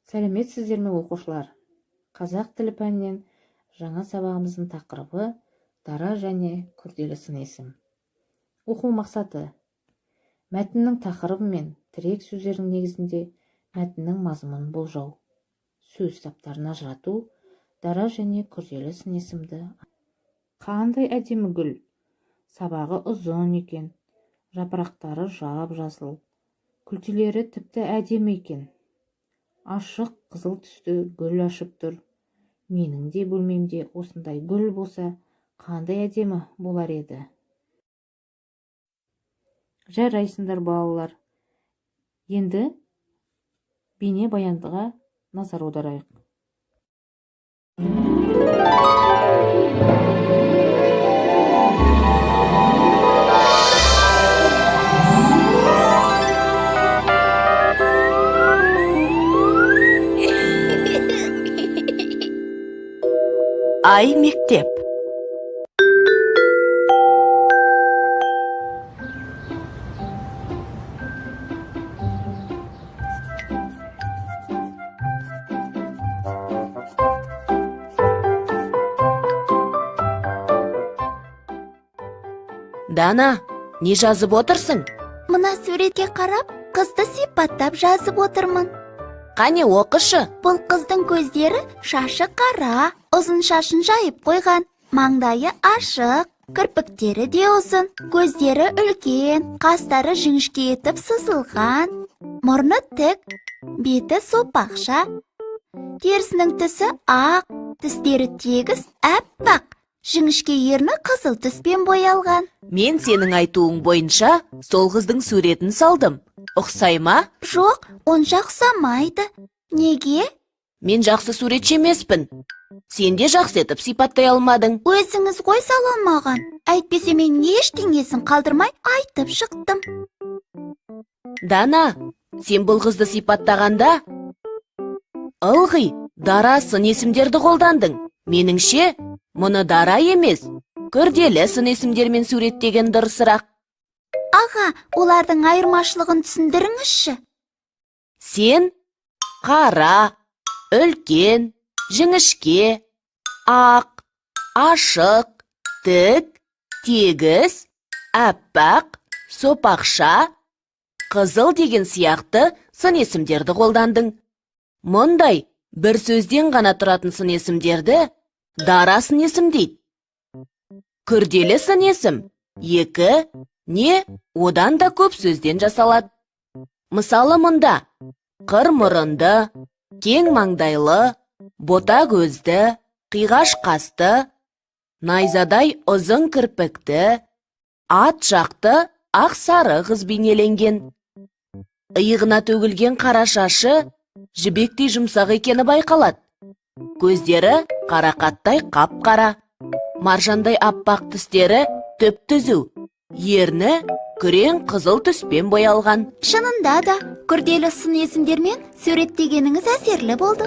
Сәлеметсіздер ме, оқушылар! Қазақ тілі пәнінен жаңа сабағымыздың тақырыбы: дара және күрделі сын есім. Оқу мақсаты: мәтіннің тақырыбы мен тірек сөздердің негізінде мәтіннің мазмұнын болжау, сөз таптарын ажырату, дара және күрделі сын есімді. Қандай әдемі гүл! Сабағы ұзын екен, жапырақтары жап-жасыл, күлтелері тіпті әдемі екен. Ашық қызыл түсті гүл ашып тұр. Менің де бөлмемде осындай гүл болса, қандай әдемі болар еді! Жарайсыңдар, балалар! Енді бейне баяндыға назар аударайық. Ай мектеп. Дана, не жазып отырсың? Мына суретке қарап, қызды сипаттап жазып отырмын. Қане, оқышы. Бұл қыздың көздері, шашы қара, ұзын шашын жайып қойған, маңдайы ашық, кірпіктері де ұзын, көздері үлкен, қастары жіңішке етіп сызылған, мұрны тік, беті сопақша, терісінің түсі ақ, тістері тегіс, әппақ, жіңішке ерні қызыл түспен боялған. Мен сенің айтуың бойынша сол қыздың суретін салдым. Ұқсай ма? Жоқ, онша ұқсамайды. Неге? Мен жақсы суретші емеспін. Сен де жақсы етіп сипаттай алмадың. Өзіңіз ғой сала алмаған. Әйтпесе мен ештеңесін қалдырмай айтып шықтым. Дана, сен бұл қызды сипаттағанда ылғи дара сын есімдерді қолдандың. Меніңше, мұны дара емес, күрделі сын есімдермен суреттеген дұрысырақ. Аға, олардың айырмашылығын түсіндіріңізші. Сен қара, үлкен, жіңішке, ақ, ашық, тік, тегіс, әппақ, сопақша, қызыл деген сияқты сын есімдерді қолдандың. Мұндай бір сөзден ғана тұратын сын есімдерді дара сын есім дейді. Күрделі сын есім екі не одан да көп сөзден жасалады. Мысалы, мұнда қыр мұрынды, кең маңдайлы, бота көзді, қиғаш қасты, найзадай ұзын кірпікті, ат жақты ақ сары қыз бейнеленген. Иығына төгілген қара шашы жібектей жұмсақ екені байқалады. Көздері қарақаттай қап-қара, маржандай аппақ, тістері түп түзу, ерні күрең қызыл түспен боялған. Шынында да, күрделі сын есімдермен суреттегеніңіз әсерлі болды.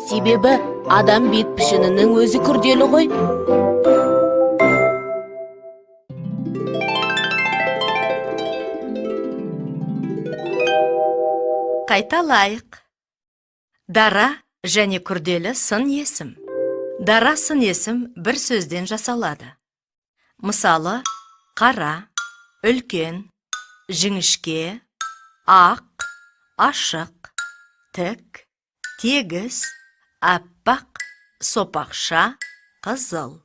Себебі адам бет пішінінің өзі күрделі ғой. Қайталайық. Дара және күрделі сын есім. Дара сын есім бір сөзден жасалады. Мысалы, қара, үлкен, жіңішке, ақ, ашық, тік, тегіс, аппақ, сопақша, қызыл.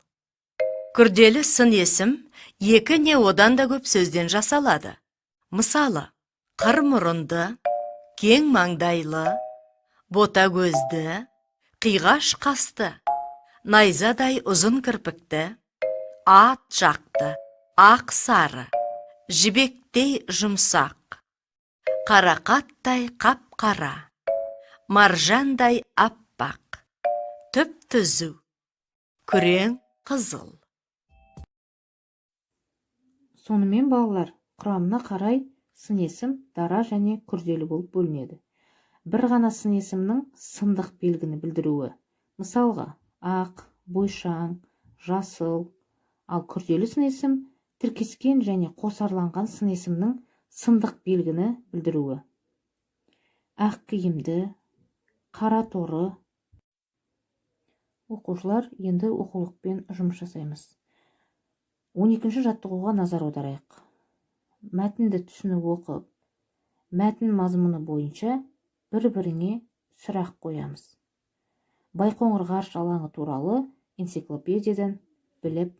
Күрделі сын есім екі не одан да көп сөзден жасалады. Мысалы, қыр мұрынды, кең маңдайлы, бота көзді, қиғаш қасты, найзадай ұзын кірпікті, ат жақты, ақ сары, жібектей жұмсақ, қарақаттай қап-қара, маржандай аппақ, түп түзу, күрең қызыл. Сонымен, балалар, құрамына қарай сын есім дара және күрделі болып бөлінеді. Бір ғана сын есімнің сындық белгіні білдіруі, мысалға, ақ, бойшаң, жасыл, ал күрделі сын есім тіркескен және қосарланған сын есімнің сындық белгіні білдіруі: ақ киімді. Қара торы. Оқушылар, енді оқулықпен жұмыс жасаймыз. 12 жаттығуға назар аударайық. Мәтінді түсініп оқып, мәтін мазмұны бойынша бір-біріңе сұрақ қоямыз. Байқоңыр ғарыш алаңы туралы энциклопедиядан біліп,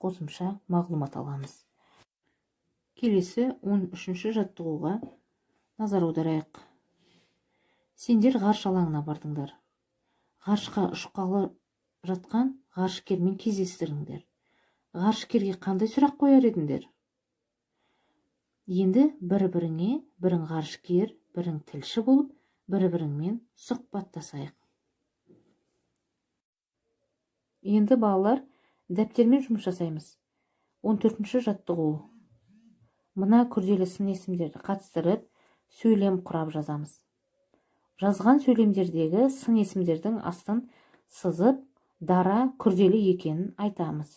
қосымша мағлұмат аламыз. Келесі 13 жаттығуға назар аударайық. Сендер ғарыш алаңына бардыңдар. Ғарышқа ұшқалы жатқан ғарышкермен кездестіріңдер. Ғарышкерге қандай сұрақ қояр едіңдер? Енді бір-біріңе, бірің ғарышкер, бірің тілші болып, бір-біріңмен сұхбаттасайық. Енді, балалар, дәптермен жұмыс жасаймыз. 14 жаттығу. Мына күрделі сын есімдерді қатыстырып, сөйлем құрап жазамыз. Жазған сөйлемдердегі сын есімдердің астын сызып, дара, күрделі екенін айтамыз.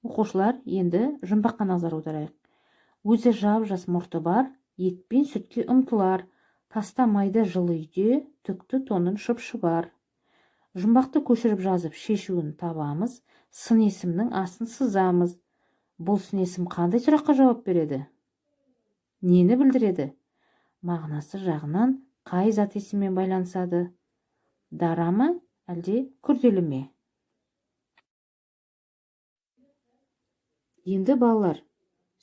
Оқушылар, енді жұмбаққа назар аударайық. Өзі жап жас мұрты бар, ет пен сүтке ұмтылар, тастамайды жылы үйде түкті тонын шұп шұбар. Жұмбақты көшіріп жазып, шешуін табамыз, сын есімнің астын сызамыз. Бұл сын есім қандай сұраққа жауап береді? Нені білдіреді? Мағынасы жағынан қай зат есіммен байланысады? Дара ма, әлде күрделі ме? Енді, балалар,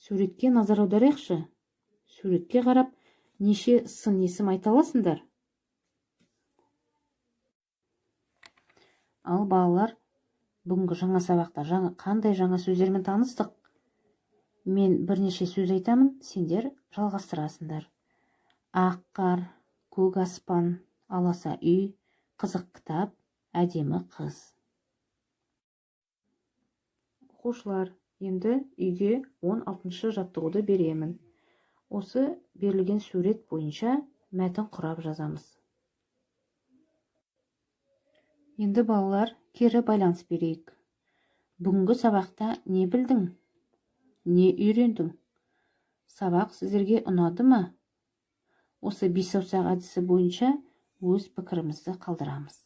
суретке назар аударайықшы. Суретке қарап, неше сын есім айта аласыңдар? Ал, балалар, бүгінгі жаңа сабақта қандай жаңа сөздермен таныстық? Мен бірнеше сөз айтамын, сендер жалғастырасыңдар. Ақ қар, көк аспан, аласа үй, қызық кітап, әдемі қыз. Оқушылар, енді үйге 16 жаттығуды беремін. Осы берілген сурет бойынша мәтін құрап жазамыз. Енді, балалар, кері байланыс берейік. Бүгінгі сабақта не білдің? Не үйрендің? Сабақ сіздерге ұнады ма? Осы бес саусақ әдісі бойынша өз пікірімізді қалдырамыз.